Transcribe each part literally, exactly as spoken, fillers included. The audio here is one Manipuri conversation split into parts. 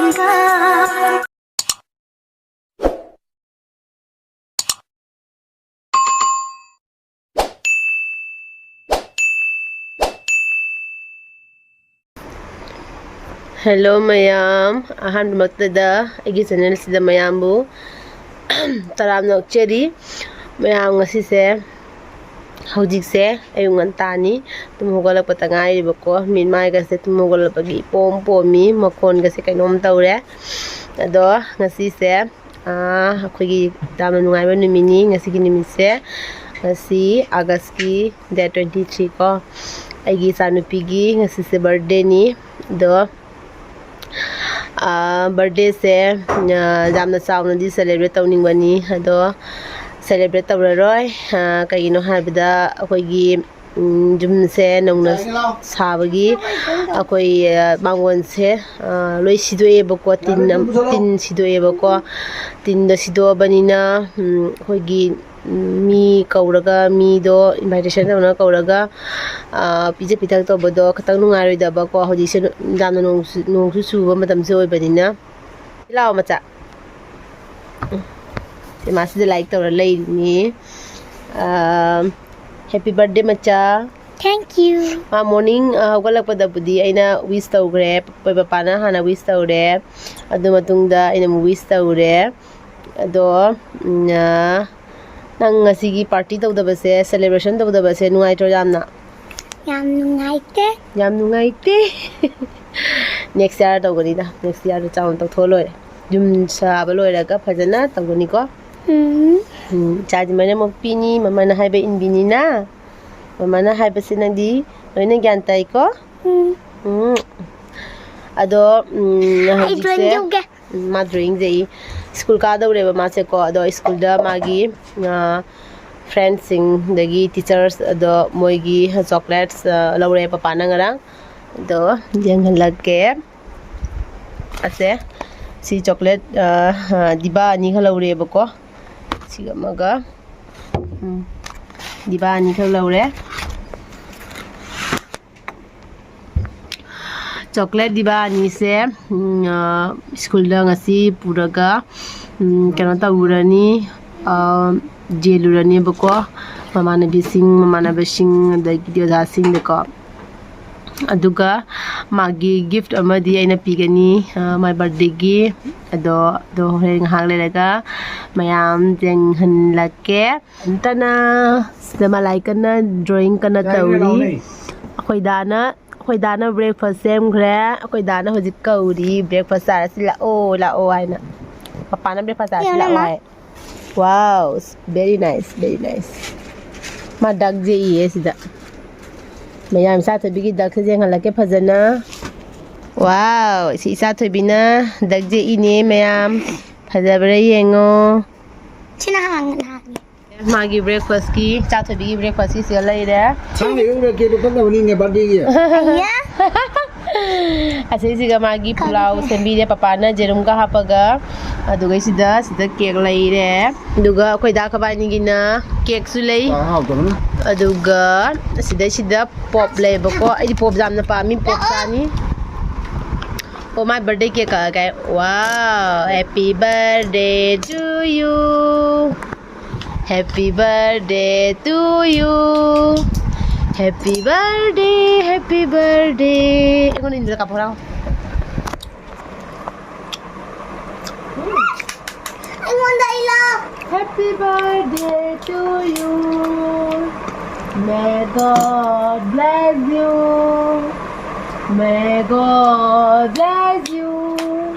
Hello ꯃꯌꯥꯝ, ꯑꯍꯥꯟꯕꯃꯛꯇꯗ ꯑꯩꯒꯤ ꯆꯦꯅꯦꯜꯁꯤꯗ ꯃꯌꯥꯝꯕꯨ ꯇꯔꯥꯝꯅ ꯑꯣꯛꯆꯔꯤ꯫ ꯃꯌꯥꯝ, ꯉꯁꯤꯁꯦ, ꯍꯧꯖꯤꯛꯁꯦ ꯑꯌꯨꯛ ꯉꯟꯇꯥꯅꯤ, ꯇꯨꯝ ꯍꯧꯒꯠꯂꯛꯄꯇ ꯉꯥꯏꯔꯤꯕꯀꯣ꯫ ꯃꯤꯠ ꯃꯥꯏꯒꯁꯦ ꯇꯨꯝ ꯍꯧꯒꯠꯂꯛꯄꯒꯤ ꯏꯄꯣꯝ ꯄꯣꯝꯃꯤ, ꯃꯈꯣꯟꯒꯁꯦ ꯀꯩꯅꯣꯝ ꯇꯧꯔꯦ꯫ ꯑꯗꯣ ꯉꯁꯤꯁꯦ ꯑꯥ, ꯑꯩꯈꯣꯏꯒꯤ ꯌꯥꯝꯅ ꯅꯨꯡꯉꯥꯏꯕ ꯅꯨꯃꯤꯠꯅꯤ ꯉꯁꯤꯒꯤ ꯅꯨꯃꯤꯠꯁꯦ꯫ ꯉꯁꯤ ꯑꯥꯒꯁꯀꯤ ꯗꯦꯠ ꯇ꯭ꯋꯦꯟꯇꯤ ꯊ꯭ꯔꯤ ꯀꯣ, ꯑꯩꯒꯤ ꯏꯆꯥꯅꯨꯄꯤꯒꯤ ꯉꯁꯤꯁꯦ ꯕꯥꯔꯗꯦꯅꯤ꯫ ꯑꯗꯣ ꯕꯥꯔꯗꯦꯁꯦ ꯌꯥꯝꯅ ꯆꯥꯎꯅꯗꯤ ꯁꯦꯂꯦꯕ꯭ꯔꯦꯠ ꯇꯧꯅꯤꯡꯕꯅꯤ, ꯑꯗꯣ ꯁꯦꯂꯦꯕ꯭ꯔꯦꯠ ꯇꯧꯔꯔꯣꯏ꯫ ꯑꯥ, ꯀꯩꯒꯤꯅꯣ ꯍꯥꯏꯕꯗ, ꯑꯩꯈꯣꯏꯒꯤ ꯎꯝ, ꯌꯨꯝꯁꯦ ꯅꯧꯅ ꯁꯥꯕꯒꯤ ꯑꯩꯈꯣꯏ, ꯑ, ꯃꯥꯡꯒꯣꯟꯁꯦ, ꯑ, ꯂꯣꯏ ꯁꯤꯗꯣꯛꯑꯦꯕꯀꯣ, ꯇꯤꯟ ꯑꯝ-, ꯇꯤꯟ ꯁꯤꯗꯣꯛꯑꯦꯕꯀꯣ꯫ ꯇꯤꯟꯗꯣ ꯁꯤꯗꯣꯛꯑꯕꯅꯤꯅ, ꯎꯝ, ꯑꯩꯈꯣꯏꯒꯤ, ꯎꯝ, ꯃꯤ ꯀꯧꯔꯒ, ꯃꯤꯗꯣ ꯏꯟꯚꯥꯏꯇꯦꯁꯟ ꯇꯧꯅ ꯀꯧꯔꯒ, ꯑ, ꯄꯤꯖ ꯄꯤꯊꯛ ꯇꯧꯕꯗꯣ ꯈꯤꯇꯪ ꯅꯨꯡꯉꯥꯏꯔꯣꯏꯗꯕꯀꯣ꯫ ꯍꯧꯖꯤꯛꯁꯦ ꯌꯥꯝꯅ ꯅꯣꯡꯁꯨ, ꯅꯣꯡꯁꯨ ꯆꯨꯕ ꯃꯇꯝꯁꯨ ꯑꯣꯏꯕꯅꯤꯅ꯫ ꯁꯤ ꯂꯥꯛꯑꯣ, ꯃꯆꯥ꯫ ꯎꯝ꯫ ꯁꯤ ꯃꯥ ꯁꯤꯗ ꯂꯥꯏꯔꯤꯛ ꯇꯧꯔ ꯂꯩꯔꯤꯅꯤ꯫ ꯑꯥ, happy birthday, ꯃꯆꯥ꯫ Thank you. ꯃꯥ morning, ꯑ, ꯍꯧꯒꯠꯂꯛꯄꯗꯕꯨꯗꯤ ꯑꯩꯅ wish ꯇꯧꯈ꯭ꯔꯦ꯫ ꯄ-, ꯄꯄꯥꯅ ꯍꯥꯟꯅ wish ꯇꯧꯔꯦ꯫ ꯑꯗꯨ ꯃꯇꯨꯡꯗ ꯑꯩꯅ ꯑꯃꯨꯛ wish ꯇꯧꯔꯦ꯫ ꯑꯗꯣ, ꯎꯝ, ꯑ, ꯅꯪ ꯉꯁꯤꯒꯤ party ꯇꯧꯗꯕꯁꯦ, celebration ꯇꯧꯗꯕꯁꯦ ꯅꯨꯡꯉꯥꯏꯇ꯭ꯔꯣ ꯌꯥꯝꯅ? ꯌꯥꯝ ꯅꯨꯡꯉꯥꯏꯇꯦ꯫ ꯌꯥꯝ ꯅꯨꯡꯉꯥꯏꯇꯦ꯫ Next year ꯇꯧꯒꯅꯤꯗ꯫ Next year ꯆꯥꯎꯅ ꯇꯧꯊꯣꯛꯑ ꯂꯣꯏꯔꯦ꯫ ꯌꯨꯝ ꯁꯥꯕ ꯂꯣꯏꯔꯒ ꯐꯖꯅ ꯇꯧꯒꯅꯤꯀꯣ꯫ ꯎꯝ꯫ ꯎꯝ, ꯏꯆꯥꯗꯤ ꯃꯔꯝ ꯃꯣꯛꯄꯤꯅꯤ, ꯃꯃꯥꯅ ꯍꯥꯏꯕ ꯏꯟꯕꯤꯅꯤꯅ꯫ ꯃꯃꯥꯅ ꯍꯥꯏꯕꯁꯤ ꯅꯪꯗꯤ ꯂꯣꯏꯅ ꯒ꯭ꯌꯥꯟ ꯇꯥꯏꯀꯣ? ꯎꯝ꯫ ꯎꯝ꯫ ꯑꯗꯣ, ꯎꯝ, ꯑꯩ ꯍꯧꯖꯤꯛꯁꯦ drawing ꯇꯧꯒꯦ꯫ ꯎꯝ, ꯃꯥ drawing ꯌꯦꯛꯏ꯫ ꯁ꯭ꯀꯨꯜ ꯀꯥꯗꯧꯔꯦꯕ ꯃꯥꯁꯦꯀꯣ꯫ ꯑꯗꯣ ꯁ꯭ꯀꯨꯜꯗ ꯃꯥꯒꯤ, ꯑ, friendsꯁꯤꯡ, ꯑꯗꯒꯤ teachers, ꯑꯗꯣ ꯃꯣꯏꯒꯤ chocolates, ꯑ, ꯂꯧꯔꯦ ꯄꯄꯥꯅ ꯉꯔꯥꯡ꯫ ꯑꯗꯣ ꯌꯦꯡꯍꯜꯂꯛꯀꯦ꯫ ꯑꯁꯦ, ꯁꯤ chocolate, ꯑ, ꯑ, ꯗꯤꯕꯥ ꯑꯅꯤꯒ ꯂꯧꯔꯦꯕꯀꯣ꯫ ꯁꯤꯒ ꯑꯃꯒ꯫ ꯎꯝ, ꯗꯤꯕꯥ ꯑꯅꯤꯈꯛ ꯂꯧꯔꯦ꯫ ꯆꯣꯀ꯭ꯂꯦꯠ ꯗꯤꯕꯥ ꯑꯅꯤꯁꯦ, ꯎꯝ, ꯑ, ꯁ꯭ꯀꯨꯜꯗ ꯉꯁꯤ ꯄꯨꯔꯒ, ꯎꯝ, ꯀꯩꯅꯣ ꯇꯧꯔꯨꯔꯅꯤ, ꯑ, ꯌꯦꯜꯂꯨꯔꯅꯦꯕꯀꯣ, ꯃꯃꯥꯟꯅꯕꯤꯁꯤꯡ, ꯃꯃꯥꯟꯅꯕꯁꯤꯡ, ꯑꯗꯒꯤꯗꯤ ꯑꯣꯖꯥꯁꯤꯡꯗꯀꯣ꯫ ꯑꯗꯨꯒ ꯃꯥꯒꯤ ꯒꯤꯐ ꯑꯃꯗꯤ ꯑꯩꯅ ꯄꯤꯒꯅꯤ, ꯑ, ꯃꯥꯏ ꯕꯥꯔꯗꯦꯒꯤ꯫ ꯑꯗꯣ, ꯑꯗꯣ ꯍꯣꯔꯦꯟ ꯉꯥꯏꯍꯥꯛ ꯂꯩꯔꯒ ꯃꯌꯥꯝ ꯌꯦꯡꯍꯜꯂꯛꯀꯦ꯫ ꯇꯅ! ꯁꯤꯗ ꯃꯂꯥꯏ ꯀꯟꯅ ꯗ꯭ꯔꯣꯌꯤꯡ ꯀꯟꯅ ꯇꯧꯔꯤ꯫ ꯑꯩꯈꯣꯏ ꯗꯥꯅ, ꯑꯩꯈꯣꯏ ꯗꯥꯅ ꯕ꯭ꯔꯦꯛꯐꯥꯁ ꯁꯦꯝꯈ꯭ꯔꯦ꯫ ꯑꯩꯈꯣꯏ ꯗꯥꯅ ꯍꯧꯖꯤꯛ ꯀꯧꯔꯤ, "ꯕ꯭ꯔꯦꯛꯐꯥꯁ ꯆꯥꯔꯁꯤ ꯂꯥꯛꯑꯣ, ꯂꯥꯛꯑꯣ" ꯍꯥꯏꯅ꯫ ꯄꯄꯥꯅ ꯕ꯭ꯔꯦꯛꯐꯥꯁ ꯆꯥꯔꯁꯤ ꯂꯥꯛꯑꯣ ꯍꯥꯏ꯫ Wow, very nice, very nice. ꯃꯥ ꯗꯛ ꯌꯦꯛꯏꯌꯦ ꯁꯤꯗ꯫ ꯃꯌꯥꯝ, ꯏꯆꯥ ꯊꯣꯏꯕꯤꯒꯤ ꯗꯛꯁꯦ ꯌꯦꯡꯍꯜꯂꯛꯀꯦ ꯐꯖꯅ꯫ Wow, ꯁꯤ ꯏꯆꯥ ꯊꯣꯏꯕꯤꯅ ꯗꯛ ꯌꯦꯛꯏꯅꯦ ꯃꯌꯥꯝ꯫ ꯐꯖꯕ꯭ꯔꯥ ꯌꯦꯡꯉꯣ꯫ ꯁꯤꯅ ꯍꯥꯡꯉꯦ, ꯍꯥꯡꯉꯦ꯫ ꯃꯥꯒꯤ ꯕ꯭ꯔꯦꯛꯐꯥꯁꯀꯤ, ꯏꯆꯥ ꯊꯣꯏꯕꯤꯒꯤ ꯕ꯭ꯔꯦꯛꯐꯥꯁꯀꯤ ꯁꯤꯗ ꯂꯩꯔꯦ꯫ ꯁꯥꯡꯅ ꯌꯣꯛꯅ ꯀꯦꯛꯇꯣ ꯀꯛꯅꯕꯅꯤꯅꯦ ꯕꯥꯔꯗꯦꯒꯤ꯫ ꯑꯌꯥ! ꯑꯁꯤꯁꯤꯒ ꯃꯥꯒꯤ ꯄꯨꯂꯥꯎ ꯁꯦꯝꯕꯤꯔꯦ ꯄꯄꯥꯅ ꯌꯦꯔꯨꯝꯒ ꯍꯥꯞꯄꯒ꯫ ꯑꯗꯨꯒ ꯁꯤꯗ, ꯁꯤꯗ ꯀꯦꯛ ꯂꯩꯔꯦ꯫ ꯑꯗꯨꯒ ꯑꯩꯈꯣꯏ ꯗꯥ ꯈꯕꯥꯏꯅꯤꯒꯤꯅ ꯀꯦꯛꯁꯨ ꯂꯩ꯫ ꯆꯥ ꯍꯥꯎꯇꯕꯅ꯫ ꯑꯗꯨꯒ ꯑꯁꯤꯗꯩꯁꯤꯗ ꯄꯣꯞ ꯂꯩꯕꯀꯣ꯫ ꯑꯩꯗꯤ ꯄꯣꯞ ꯌꯥꯝꯅ ꯄꯥꯝꯃꯤ, ꯄꯣꯞ ꯆꯥꯅꯤ꯫ Oh, my birthday cake ꯀꯛꯑꯒꯦ꯫ Wow, happy birthday to you. Happy birthday to you. Happy birthday, happy birthday. ꯑꯩꯉꯣꯟꯗ ꯏꯟꯗ꯭ꯔ ꯀꯥꯞꯄꯣꯔꯥ? ꯑꯩꯉꯣꯟꯗ ꯏꯜꯂꯣ꯫ Happy birthday to you. May God bless you. May God bless you.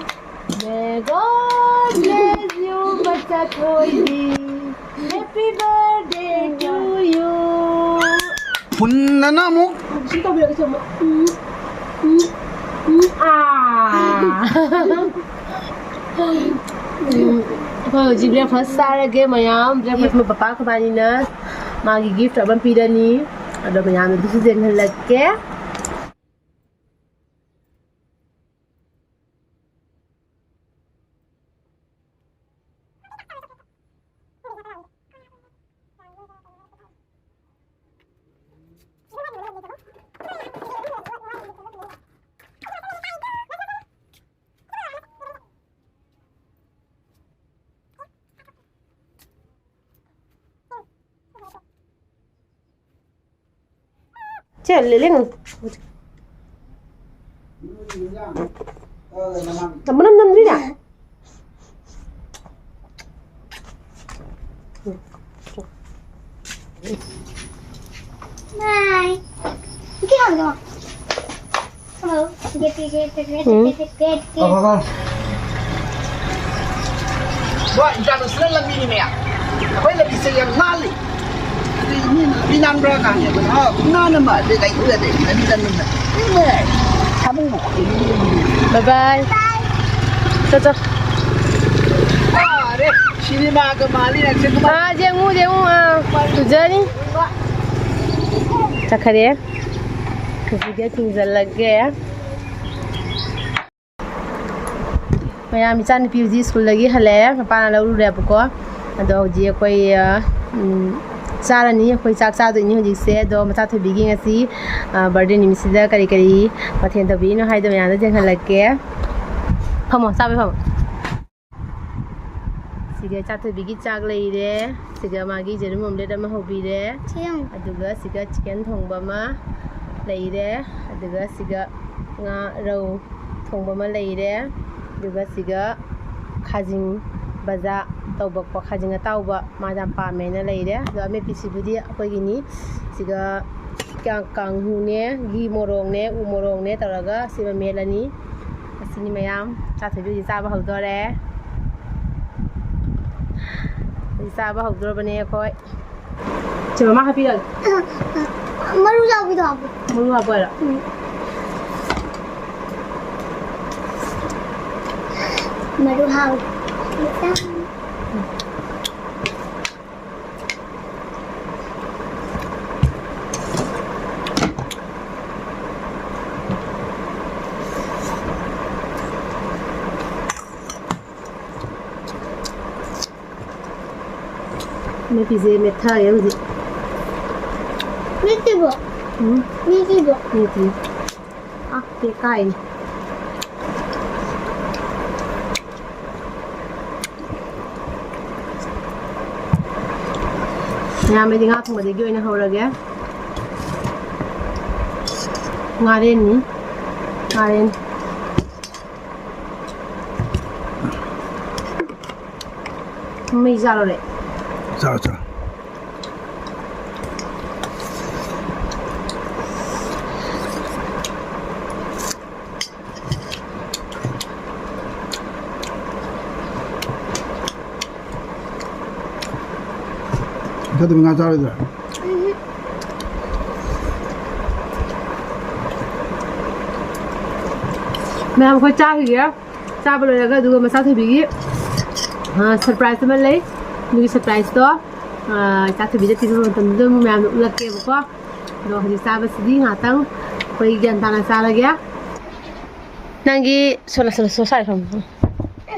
May God bless you, ꯃꯆꯥ ꯊꯣꯏꯕꯤ꯫ Happy birthday to you. ꯍꯨꯟꯅꯅ ꯑꯃꯨꯛ꯫ ꯁꯤ ꯇꯧꯕꯤꯔꯒꯦ, ꯁꯤ ꯑꯃꯨꯛ꯫ ꯎꯝ, ꯎꯝ, ꯎꯝ, ꯑꯥ꯫ ꯎꯝ, ꯑꯩꯈꯣꯏ ꯍꯧꯖꯤꯛ ꯕ꯭ꯔꯦꯛꯐꯥꯁ ꯆꯥꯔꯒꯦ ꯃꯌꯥꯝ꯫ ꯕ꯭ꯔꯦꯛꯐꯥꯁ ꯃꯣꯏ ꯄꯄꯥ ꯈꯣꯏꯕꯥꯅꯤꯅ ꯃꯥꯒꯤ ꯒꯤꯐ ꯑꯃ ꯄꯤꯔꯅꯤ꯫ ꯑꯗꯣ ꯃꯌꯥꯝꯗ ꯑꯗꯨꯁꯨ ꯌꯦꯡꯍꯜꯂꯛꯀꯦ꯫ ꯇꯦꯜꯂꯦ ꯂꯦꯡꯉꯨ꯫ ꯃꯅꯝ ꯅꯝꯗ꯭ꯔꯤꯅꯦ꯫ Bye. Look at how long. Hello. Get, get, get, get, get, get, get, get. Bro, international ꯂꯝꯕꯤꯅꯤꯅꯦ꯫ ꯑꯩꯈꯣꯏ ꯂꯝꯕꯤꯁꯦ ꯌꯥꯝ ꯅꯥꯜꯂꯤ꯫ ꯑꯗꯨ ꯃꯤ, ꯃꯤ ꯅꯥꯟꯕ꯭ꯔꯥ ꯀꯥꯟꯗ ꯑꯩꯈꯣꯏꯅ, ꯑꯥ, ꯈꯨꯅꯥꯟ ꯑꯃ, ꯑꯗꯩ ꯂꯩꯊꯣꯛꯑꯦ, ꯑꯗꯩ ꯂꯝꯕꯤ ꯆꯪꯕꯗ꯫ ꯏꯃꯦ! ꯁꯥꯃꯨ! Bye bye. ꯆꯠ, ꯆꯠ꯫ ꯑꯥ, ꯑꯔꯦ! ꯁꯤꯅꯦꯃꯥꯒ ꯃꯥꯜꯂꯤ, ꯑꯛꯁꯦ ꯀꯨꯃꯥꯔ꯫ ꯑꯥ, ꯌꯦꯡꯉꯨ, ꯌꯦꯡꯉꯨ, ꯑꯥ, ꯎꯖꯅꯤ꯫ ꯆꯠꯈꯔꯦ꯫ ꯍꯧꯖꯤꯛꯇꯤ ꯊꯤꯡꯖꯤꯜꯂꯒꯦ꯫ ꯃꯌꯥꯝ, ꯏꯆꯥꯅꯨꯄꯤ ꯍꯧꯖꯤꯛ ꯁ꯭ꯀꯨꯜꯗꯒꯤ ꯍꯜꯂꯛꯑꯦ, ꯃꯄꯥꯅ ꯂꯧꯔꯨꯔꯦꯕꯀꯣ꯫ ꯑꯗꯣ ꯍꯧꯖꯤꯛ ꯑꯩꯈꯣꯏ, ꯑ, ꯎꯝ, ꯆꯥꯔꯅꯤ꯫ ꯑꯩꯈꯣꯏ ꯆꯥꯛ ꯆꯥꯗꯣꯏꯅꯤ ꯍꯧꯖꯤꯛꯁꯦ꯫ ꯑꯗꯣ ꯃꯆꯥꯊꯣꯏꯕꯤꯒꯤ ꯉꯁꯤ, ꯑ, ꯕꯥꯔꯗꯦ ꯅꯨꯃꯤꯠꯁꯤꯗ ꯀꯔꯤ ꯀꯔꯤ ꯃꯊꯦꯜ ꯇꯧꯕꯤꯔꯤꯅꯣ ꯍꯥꯏꯗꯣ ꯃꯌꯥꯝꯗ ꯌꯦꯡꯍꯜꯂꯛꯀꯦ꯫ ꯐꯝꯃꯣ, ꯆꯥꯕꯩ ꯐꯝꯃꯣ꯫ ꯁꯤꯒ ꯏꯆꯥꯊꯣꯏꯕꯤꯒꯤ ꯆꯥꯛ ꯂꯩꯔꯦ꯫ ꯁꯤꯒ ꯃꯥꯒꯤ ꯌꯦꯔꯨꯝ ꯑꯣꯝꯂꯦꯠ ꯑꯃ ꯍꯧꯕꯤꯔꯦ꯫ ꯁꯤ ꯌꯦꯡꯉꯨ꯫ ꯑꯗꯨꯒ ꯁꯤꯒ ꯆꯤꯀꯟ ꯊꯣꯡꯕ ꯑꯃ ꯂꯩꯔꯦ꯫ ꯑꯗꯨꯒ ꯁꯤꯒ ꯉꯥ ꯔꯧ ꯊꯣꯡꯕ ꯑꯃ ꯂꯩꯔꯦ꯫ ꯑꯗꯨꯒ ꯁꯤꯒ ꯈꯥꯖꯤꯡ ꯕꯖꯥ ꯇꯧꯕꯀꯣ, ꯈꯥꯖꯤꯡ ꯑꯇꯥꯎꯕ ꯃꯥ ꯌꯥꯝ ꯄꯥꯝꯃꯦꯅ ꯂꯩꯔꯦ꯫ ꯑꯗꯣ ꯑꯃꯦꯠꯄꯤꯁꯤꯕꯨꯗꯤ ꯑꯩꯈꯣꯏꯒꯤꯅꯤ꯫ ꯁꯤꯒ ꯀꯥꯡ-, ꯀꯥꯡꯍꯨꯅꯦ, ꯘꯤ ꯃꯣꯔꯣꯛꯅꯦ, ꯎ ꯃꯣꯔꯣꯛꯅꯦ ꯇꯧꯔꯒ ꯁꯤꯃ ꯃꯦꯠꯂꯅꯤ꯫ ꯑꯁꯤꯅꯤ ꯃꯌꯥꯝ, ꯆꯥꯊꯣꯏꯕꯤ ꯍꯧꯖꯤꯛ ꯆꯥꯕ ꯍꯧꯗꯣꯔꯦ꯫ ꯍꯧꯖꯤꯛ ꯆꯥꯕ ꯍꯧꯗꯣꯔꯕꯅꯦ ꯑꯩꯈꯣꯏ꯫ ꯁꯤ ꯃꯃꯥ ꯍꯥꯞꯄꯤꯔꯒꯦ꯫ ꯃꯔꯨ ꯌꯥꯎꯕꯤꯗꯣ ꯍꯥꯞꯄꯣ꯫ ꯃꯔꯨ ꯍꯥꯞꯄꯣ ꯍꯥꯏꯔꯣ? ꯎꯝ꯫ ꯃꯔꯨ ꯍꯥꯎ꯫ ꯃꯤꯠꯀꯤꯁꯦ ꯃꯦꯠꯊꯔꯦ ꯍꯧꯖꯤꯛ꯫ ꯃꯤꯠꯀꯤꯕꯣ? ꯎꯝ꯫ ꯃꯤꯠꯀꯤꯕꯣ? ꯃꯤꯠꯀꯤ꯫ ꯑꯥ, ꯄꯦꯛꯀꯥꯏꯅꯤ꯫ ꯃꯌꯥꯝ, ꯑꯩꯗꯤ ꯉꯥ ꯊꯣꯡꯕꯗꯒꯤ ꯑꯣꯏꯅ ꯍꯧꯔꯒꯦ꯫ ꯉꯥꯔꯦꯟꯅꯤ꯫ ꯉꯥꯔꯦꯟ꯫ ꯃꯩ ꯆꯥꯔꯨꯔꯦ꯫ ꯆꯥꯔꯣ, ꯆꯥꯔꯣ꯫ ꯏꯊꯛꯇ ꯉꯥ ꯆꯥꯔꯣꯏꯗ꯭ꯔꯥ? ꯃꯌꯥꯝ ꯑꯩꯈꯣꯏ ꯆꯥꯈꯤꯒꯦ꯫ ꯆꯥꯕ ꯂꯣꯏꯔꯒ ꯑꯗꯨꯒ ꯃꯆꯥ ꯊꯣꯏꯕꯤꯒꯤ, ꯑ, surprise ꯑꯃ ꯂꯩ꯫ ꯑꯗꯨꯒꯤ surpriseꯇꯣ, ꯑ, ꯏꯆꯥ ꯊꯣꯏꯕꯤꯗ ꯄꯤꯕ ꯃꯇꯝꯗꯨꯗ ꯑꯃꯨꯛ ꯃꯌꯥꯝꯗ ꯎꯠꯂꯛꯀꯦꯕꯀꯣ꯫ ꯑꯗꯣ ꯍꯧꯖꯤꯛ ꯆꯥꯕꯁꯤꯗꯤ ꯉꯥꯏꯍꯥꯛꯇꯪ ꯑꯩꯈꯣꯏ ꯒ꯭ꯌꯥꯟ ꯇꯥꯅ ꯆꯥꯔꯒꯦ꯫ ꯅꯪꯒꯤ ꯁꯣꯝꯗ, ꯁꯣꯝꯗ, ꯁꯣꯝ side ꯁꯣꯝꯗ꯫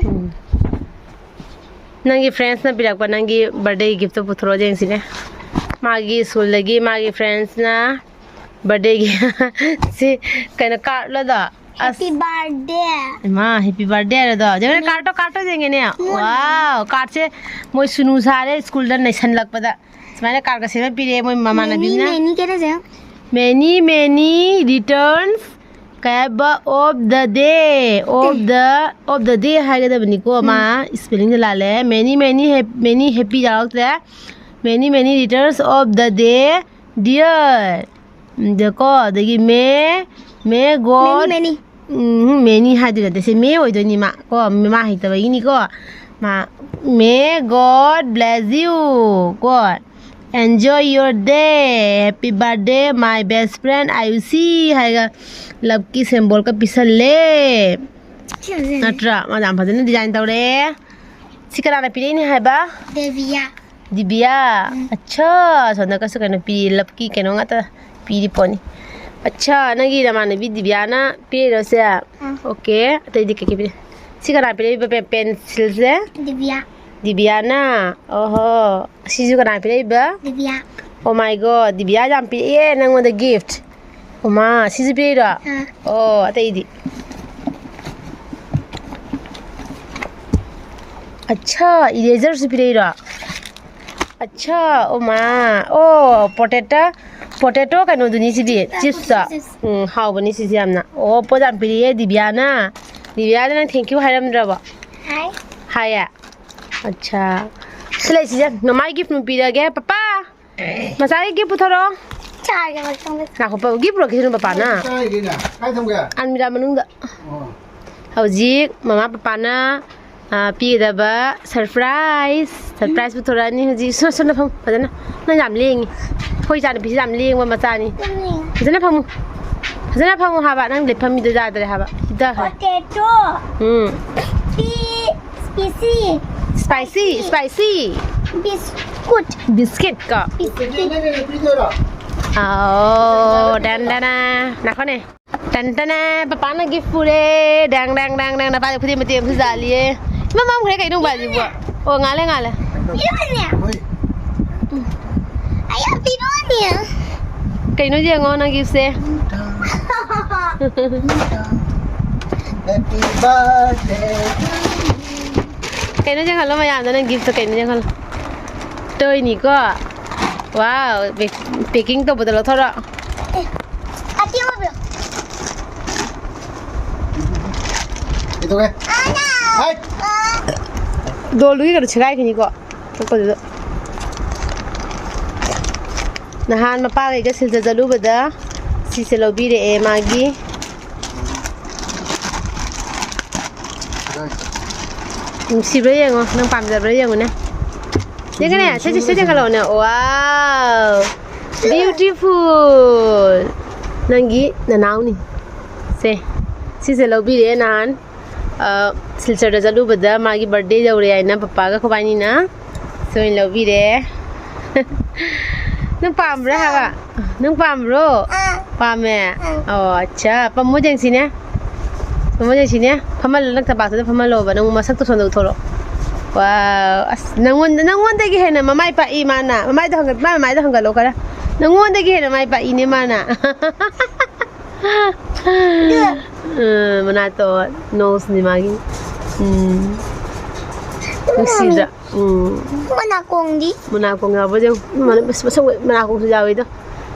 ꯎꯝ꯫ ꯅꯪꯒꯤ friendsꯅ ꯄꯤꯔꯛꯄ ꯅꯪꯒꯤ birthday giftꯇꯣ ꯄꯨꯊꯣꯔꯛꯑꯣ ꯌꯦꯡꯁꯤꯅꯦ꯫ ꯃꯥꯒꯤ schoolꯗꯒꯤ ꯃꯥꯒꯤ friendsꯅ birthdayꯒꯤ ꯁꯤ ꯀꯩꯅꯣ cardꯂꯣ ꯑꯗꯣ? ꯑꯁ꯫ Happy birthday꯫ ꯏꯃꯥ, happy birthday ꯍꯥꯏꯔꯗꯣ꯫ ꯌꯦꯡꯉꯨꯅꯦ, cardꯇꯣ, cardꯇꯣ ꯌꯦꯡꯉꯦꯅꯦ꯫ ꯃꯣꯏ Wow, cardꯁꯦ ꯃꯣꯏ ꯁꯨꯅꯨ ꯁꯥꯔꯦ schoolꯗ ꯅꯩꯁꯜꯂꯛꯄꯗ꯫ ꯁꯨꯃꯥꯏꯅ cardꯀ ꯁꯦꯝꯃ ꯄꯤꯔꯛꯑꯦ ꯃꯣꯏ ꯃꯃꯥꯟꯅꯕꯤꯅ꯫ Many, many ꯀꯩꯅꯣꯁꯦ꯫ Many, many returns ꯀꯩ ꯍꯥꯏꯕ? Of the day, of the, of the day ꯍꯥꯏꯒꯗꯕꯅꯤꯀꯣ꯫ ꯎꯝ꯫ ꯃꯥ spellingꯗ ꯂꯥꯜꯂꯦ꯫ Many, many hap-, many happy ꯌꯥꯎꯔꯛꯇ꯭ꯔꯦ꯫ Many, many returns of the day, dear꯫ ꯗꯀꯣ, ꯑꯗꯒꯤ may, may God, many, many꯫ ꯎꯝ, many ꯍꯥꯏꯗꯣꯏ ꯅꯠꯇꯦ, ꯁꯤ may ꯑꯣꯏꯗꯣꯏꯅꯤ ꯃꯥ ꯀꯣ, ꯃꯥ ꯍꯩꯇꯕꯒꯤꯅꯤꯀꯣ꯫ ꯃꯥ, may God bless you ꯀꯣ꯫ Enjoy your day, happy birthday my best friend ꯑꯥꯌꯨꯁꯤ ꯍꯥꯏꯔꯒ loveꯀꯤ symbolꯀ ꯄꯤꯁꯜꯂꯦ꯫ ꯁꯤ ꯐꯖꯩꯅꯦ꯫ ꯅꯠꯇ꯭ꯔꯥ? ꯃꯥ ꯌꯥꯝ ꯐꯖꯅ design ꯇꯧꯔꯦ꯫ ꯁꯤ ꯀꯅꯥꯅ ꯄꯤꯔꯛꯏꯅꯦ ꯍꯥꯏꯕ? ꯗꯦꯕꯤꯌꯥ꯫ ꯗꯤꯕꯤꯌꯥ? ꯎꯝ꯫ ꯑꯠꯁꯥ, ꯁꯣꯝꯗꯀꯁꯨ ꯀꯩꯅꯣ ꯄꯤꯔꯤ, loveꯀꯤ ꯀꯩꯅꯣ ꯉꯥꯛꯇ ꯄꯤꯔꯤ ꯄꯣꯠꯅꯤ꯫ ꯑꯠꯁꯥ, ꯅꯪꯒꯤ ꯅꯃꯥꯟꯅꯕꯤ ꯗꯤꯕꯤꯌꯥꯅ ꯄꯤꯔꯤꯔꯣ ꯁꯦ? ꯑꯥ꯫ Okay, ꯑꯇꯩꯗꯤ ꯀꯩꯀꯩ ꯄꯤꯔꯤ? ꯁꯤ ꯀꯅꯥ ꯄꯤꯔꯛꯏꯕ ꯄꯦ-, pencilꯁꯦ? ꯗꯤꯕꯤꯌꯥ꯫ ꯗꯤꯕꯤꯌꯥꯅ? ꯑꯣꯍꯣ꯫ ꯁꯤꯁꯨ ꯀꯅꯥ ꯄꯤꯔꯛꯏꯕ? ꯗꯤꯕꯤꯌꯥ꯫ Oh my God, ꯗꯤꯕꯤꯌꯥ ꯌꯥꯝ ꯄꯤꯔꯛꯑꯦ ꯅꯪꯉꯣꯟꯗ gift꯫ ꯑꯣꯃꯥ, ꯁꯤꯁꯨ ꯄꯤꯔꯛꯏꯔꯣ? ꯑꯥ꯫ ꯑꯣ, ꯑꯇꯩꯗꯤ? ꯑꯠꯁꯥ, eraserꯁꯨ ꯄꯤꯔꯛꯏꯔꯣ? ꯑꯠꯁꯥ, ꯑꯣꯃꯥ, ꯑꯣ, protector, ꯄꯣꯇꯦꯇꯣ ꯀꯩꯅꯣꯗꯨꯅꯤ ꯁꯤꯗꯤ, ꯆꯤꯞꯁꯇꯣ꯫ ꯎꯝ, ꯍꯥꯎꯕꯅꯤ ꯁꯤꯁꯦ ꯌꯥꯝꯅ꯫ ꯑꯣ, ꯄꯣꯠ ꯌꯥꯝ ꯄꯤꯔꯛꯑꯦ ꯗꯤꯕꯤꯌꯥꯅ꯫ ꯗꯤꯕꯤꯌꯥꯗ ꯅꯪ thank you ꯍꯥꯏꯔꯝꯗ꯭ꯔꯕꯣ? ꯍꯥꯏ꯫ ꯍꯥꯏꯌꯦ? ꯑꯠꯆꯥ꯫ ꯁꯤ ꯂꯩꯁꯤꯁꯦ, ꯅꯃꯥꯏ gift ꯑꯃ ꯄꯤꯔꯒꯦ, ꯄꯄꯥ꯫ ꯃꯆꯥꯒꯤ gift ꯄꯨꯊꯣꯔꯛꯑꯣ꯫ ꯆꯥꯔꯒꯦ ꯃꯊꯪꯗ꯫ ꯉꯥꯏꯈꯣ, ꯄ-, gift ꯄꯨꯔꯛꯈꯤꯁꯅꯨ ꯄꯄꯥꯅ꯫ ꯀꯥꯏꯗꯩꯅ? ꯀꯥꯏ ꯊꯝꯒꯦ? ꯑꯜꯃꯤꯔꯥ ꯃꯅꯨꯡꯗ꯫ ꯑꯣ꯫ ꯍꯧꯖꯤꯛ ꯃꯃꯥ ꯄꯄꯥꯅ, ꯑ, ꯄꯤꯒꯗꯕ surprise꯫ Surprise ꯄꯨꯊꯣꯔꯛꯑꯅꯤ ꯍꯧꯖꯤꯛ꯫ ꯁꯣ-, ꯁꯣꯝꯗ ꯐꯝ, ꯐꯖꯅ꯫ ꯅꯪ ꯌꯥꯝ ꯂꯦꯡꯉꯤ꯫ ꯑꯩꯈꯣꯏ ꯏꯆꯥꯅꯨꯄꯤꯁꯤ ꯌꯥꯝ ꯂꯦꯡꯕ ꯃꯆꯥꯅꯤ꯫ ꯐꯖꯅ ꯐꯝꯃꯨ꯫ ꯐꯖꯅ ꯐꯝꯃꯨ ꯍꯥꯏꯕ꯫ ꯅꯪ ꯂꯦꯞꯐꯝꯃꯤꯗꯣ ꯌꯥꯗ꯭ꯔꯦ ꯍꯥꯏꯕ꯫ ꯁꯤꯗ꯫ Potato꯫ ꯎꯝ꯫ Spi-, spicy꯫ Spicy, spicy꯫ Biscuit꯫ Biscuit ꯀꯣ꯫ Biscuit꯫ ꯑꯥꯎ, ꯗꯟ ꯗꯟ ꯗꯟ꯫ ꯉꯥꯏꯈꯣꯅꯦ꯫ ꯇꯟ ꯇꯟ, ꯄꯄꯥꯅ gift ꯄꯨꯔꯦ꯫ ꯗꯪ, ꯗꯪ, ꯗꯪ, ꯗꯪ꯫ ꯅꯄꯥꯗꯤ ꯈꯨꯗꯦꯡ ꯃꯇꯦꯛ ꯑꯃꯁꯨ ꯖꯥꯜꯂꯤꯌꯦ꯫ ꯏꯃꯥ, ꯃꯝꯈ꯭ꯔꯦ ꯀꯩꯅꯣ ꯎꯄꯥꯏꯁꯤꯕꯣ? ꯑꯣ, ꯉꯥꯜꯂꯦ, ꯉꯥꯜꯂꯦ꯫ ꯄꯤꯔꯣꯅꯦ꯫ ꯍꯣꯏ꯫ ꯑꯩ ꯌꯥꯝ ꯄꯤꯔꯣꯅꯦ꯫ ꯀꯩꯅꯣ ꯌꯦꯡꯉꯣ ꯅꯪ giftꯁꯦ꯫ Happy birthday to you꯫ ꯀꯩꯅꯣ ꯌꯦꯡꯍꯜꯂꯣ ꯃꯌꯥꯝꯗ ꯅꯪ giftꯇꯣ ꯀꯩꯅꯣ ꯌꯦꯡꯍꯜꯂꯣ꯫ ꯇꯣꯏꯅꯤꯀꯣ꯫ Wow, packing ꯇꯧꯕꯗ ꯂꯧꯊꯣꯔꯛꯑꯣ꯫ ꯑꯇꯦꯛꯄ ꯄꯤꯔꯛꯑꯣ꯫ ꯀꯩꯗꯧꯔꯦ? ꯑꯅꯥ! ꯍꯥꯏ! ꯑ꯫ ꯗꯣꯜꯗꯨꯒꯤ ꯀꯩꯅꯣ ꯁꯦꯒꯥꯏꯈꯤꯅꯤꯀꯣ꯫ ꯀꯛꯄꯗꯨꯗ꯫ ꯅꯍꯥꯟ ꯃꯄꯥꯒ ꯑꯩꯒ ꯁꯤꯜꯆꯔ ꯆꯠꯂꯨꯕꯗ ꯁꯤꯁꯦ ꯂꯧꯕꯤꯔꯛꯑꯦ ꯃꯥꯒꯤ꯫ ꯅꯨꯡꯁꯤꯕ꯭ꯔꯥ ꯌꯦꯡꯉꯣ, ꯅꯪ ꯄꯥꯝꯖꯕ꯭ꯔꯥ ꯌꯦꯡꯉꯨꯅꯦ꯫ ꯌꯦꯡꯒꯅꯦ, ꯁꯦ, ꯁꯦ, ꯁꯦ, ꯌꯦꯡꯍꯜꯂꯛꯑꯣꯅꯦ꯫ Wow! Beautiful! ꯅꯪꯒꯤ ꯅꯅꯥꯎꯅꯤ꯫ ꯁꯦ, ꯁꯤꯁꯦ ꯂꯧꯕꯤꯔꯦ ꯅꯍꯥꯟ꯫ ꯑ, ꯁꯤꯜꯆꯔꯗ ꯆꯠꯂꯨꯕꯗ ꯃꯥꯒꯤ birthday ꯌꯧꯔꯦ ꯍꯥꯏꯅ ꯄꯄꯥꯒ ꯑꯩꯈꯣꯏꯕꯥꯅꯤꯅ ꯁꯤ ꯑꯣꯏꯅ ꯂꯧꯕꯤꯔꯦ꯫ ꯅꯪ ꯄꯥꯝꯕ꯭ꯔꯥ ꯍꯥꯏꯕ? ꯅꯪ ꯄꯥꯝꯕ꯭ꯔꯣ? ꯑꯥ꯫ ꯄꯥꯝꯃꯦ? ꯑꯥ꯫ ꯑꯣ, ꯑꯠꯆꯥ꯫ ꯄꯝꯃꯣ ꯌꯦꯡꯁꯤꯅꯦ꯫ ꯄꯝꯃꯣ ꯌꯦꯡꯁꯤꯅꯦ꯫ ꯐꯝꯍꯜꯂꯣ, ꯅꯪ ꯊꯕꯥꯛꯇꯨꯗ ꯐꯝꯍꯜꯂꯣꯕ꯫ ꯅꯪ ꯃꯁꯛꯇꯣ ꯁꯣꯝꯗ ꯎꯊꯣꯔꯛꯑꯣ꯫ Wow, ꯑꯁ, ꯅꯪꯉꯣꯟꯗ, ꯅꯪꯉꯣꯟꯗꯒꯤ ꯍꯦꯟꯅ ꯃꯃꯥꯏ ꯄꯥꯛꯏ ꯃꯥꯅ꯫ ꯃꯃꯥꯏꯗꯣ ꯍꯪꯒꯠ-, ꯃꯥꯏ ꯃꯃꯥꯏꯗꯣ ꯍꯪꯒꯠꯂꯣ ꯈꯔ꯫ ꯅꯪꯉꯣꯟꯗꯒꯤ ꯍꯦꯟꯅ ꯃꯥꯏ ꯄꯥꯛꯏꯅꯦ ꯃꯥꯅ꯫ ꯎꯝ, ꯃꯅꯥꯇꯣꯟ, noseꯅꯤ ꯃꯥꯒꯤ꯫ ꯎꯝ꯫ ꯅꯨꯡꯁꯤꯗ꯭ꯔꯥ? ꯎꯝ꯫ ꯃꯅꯥꯀꯣꯡꯗꯤ? ꯃꯅꯥꯀꯣꯡ ꯌꯥꯎꯕ꯭ꯔꯥ ꯌꯦꯡꯉꯨ꯫ ꯃꯅꯥ-, ꯃꯁꯛ ꯃꯅꯥꯀꯣꯡꯁꯨ ꯌꯥꯎꯋꯤꯗꯣ꯫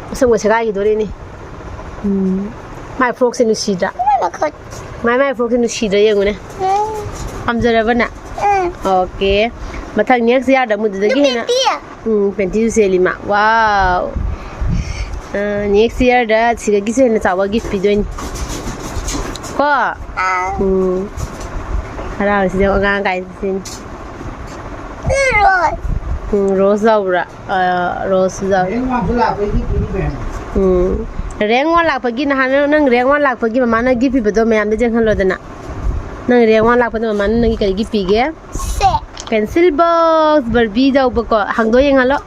ꯃꯁꯝꯒ ꯁꯦꯒꯥꯏꯈꯤꯗꯣꯔꯦꯅꯦ꯫ ꯎꯝ꯫ ꯃꯥꯏ ꯐ꯭ꯔꯣꯛꯁꯦ ꯅꯨꯡꯁꯤꯗ꯭ꯔꯥ? ꯃꯥꯏ ꯐ꯭ꯔꯣꯛꯁꯦ ꯅꯨꯡꯁꯤꯗ꯭ꯔꯥ ꯌꯦꯡꯉꯨꯅꯦ꯫ ꯄꯥꯝꯖꯔꯕ ꯅꯪ? ꯑꯣꯀꯦ꯫ ꯃꯊꯪ next yearꯗ ꯑꯃꯨꯛ ꯑꯗꯨꯗꯒꯤ ꯍꯦꯟꯅ ꯎꯝ, ꯄꯦꯟꯇꯤꯁꯨ ꯆꯦꯜꯂꯤ ꯃꯥ꯫ Wow꯫ ꯑ, next yearꯗ ꯁꯤꯗꯒꯤꯁꯨ ꯍꯦꯟꯅ ꯆꯥꯎꯕ gift ꯄꯤꯗꯣꯏꯅꯤ꯫ ꯀꯣ? ꯎꯝ꯫ ꯍꯔꯥꯎꯔꯤꯁꯤꯗꯤ ꯑꯉꯥꯡ ꯀꯥꯏꯁꯤꯅꯤ꯫ ꯎꯝ, rose ꯌꯥꯎꯕ꯭ꯔꯥ? ꯑ, rose ꯌꯥꯎ-, ꯎꯝ꯫ Rank one ꯂꯥꯛꯄꯒꯤ, ꯅꯍꯥꯟ ꯅꯪ rank one ꯂꯥꯛꯄꯒꯤ ꯃꯃꯥꯅ gift ꯄꯤꯕꯗꯣ ꯃꯌꯥꯝꯗ ꯌꯦꯡꯍꯜꯂꯣꯗꯅ꯫ ꯅꯪ rank one ꯂꯥꯛꯄꯗ ꯃꯃꯥꯅ ꯅꯪꯒꯤ ꯀꯔꯤ gift ꯄꯤꯒꯦ? Pencil box, Barbie ꯇꯧꯕꯀꯣ꯫ ꯍꯥꯡꯗꯣꯛ ꯌꯦꯡꯍꯜꯂꯣ꯫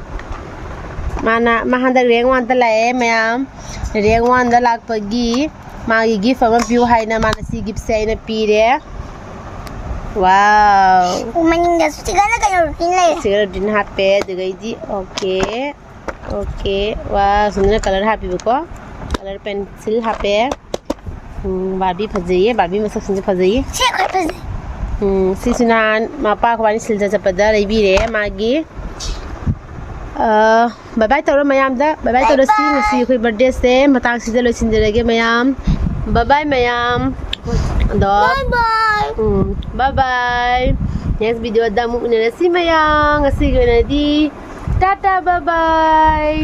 ꯃꯥꯅ, ꯃꯥ ꯍꯟꯗꯛ rank oneꯗ ꯂꯥꯛꯑꯦ ꯃꯌꯥꯝ꯫ Rank oneꯗ ꯂꯥꯛꯄꯒꯤ ꯃꯥꯒꯤ gift ꯑꯃ ꯄꯤꯌꯨ ꯍꯥꯏꯅ ꯃꯥꯅ ꯁꯤ giftꯁꯦ ꯑꯩꯅ ꯄꯤꯔꯦ꯫ Wow꯫ ꯃꯅꯤꯡꯗꯁꯨ sticker ꯀꯩꯅꯣ routine ꯂꯩꯔꯦ꯫ Sticker routine ꯍꯥꯞꯄꯦ꯫ ꯑꯗꯨꯗꯒꯤꯗꯤ ꯑꯣꯀꯦ꯫ ꯑꯣꯀꯦ꯫ Wow, ꯁꯨꯃꯥꯏꯅ color ꯍꯥꯞꯄꯤꯕꯀꯣ꯫ Color pencil ꯍꯥꯞꯄꯦ꯫ ꯎꯝ, Barbie ꯐꯖꯩꯌꯦ꯫ Barbie ꯃꯁꯛꯁꯤꯡꯁꯦ ꯐꯖꯩꯌꯦ꯫ ꯁꯤ ꯈ꯭ꯋꯥꯏ ꯐꯖꯩ꯫ ꯎꯝ, ꯁꯤꯁꯨ ꯅꯍꯥꯟ ꯃꯄꯥ ꯑꯩꯈꯣꯏꯕꯥꯅꯤ ꯁꯤꯜꯆꯔ ꯆꯠꯄꯗ ꯂꯩꯕꯤꯔꯦ ꯃꯥꯒꯤ꯫ ꯑ, bye bye ꯇꯧꯔꯣ ꯃꯌꯥꯝꯗ꯫ Bye bye ꯇꯧꯔꯁꯤ꯫ Bye bye꯫ ꯉꯁꯤ ꯑꯩꯈꯣꯏ birthdayꯁꯦ ꯃꯇꯥꯡꯁꯤꯗ ꯂꯣꯏꯁꯤꯟꯖꯔꯒꯦ ꯃꯌꯥꯝ꯫ Bye bye ꯃꯌꯥꯝ꯫ ꯑꯗꯣ, bye bye꯫ ꯎꯝ, bye bye꯫ Next videoꯗ ꯑꯃꯨꯛ ꯎꯅꯔꯁꯤ ꯃꯌꯥꯝ꯫ ꯉꯁꯤꯒꯤ ꯑꯣꯏꯅꯗꯤ ꯇꯥꯇꯥ, bye bye꯫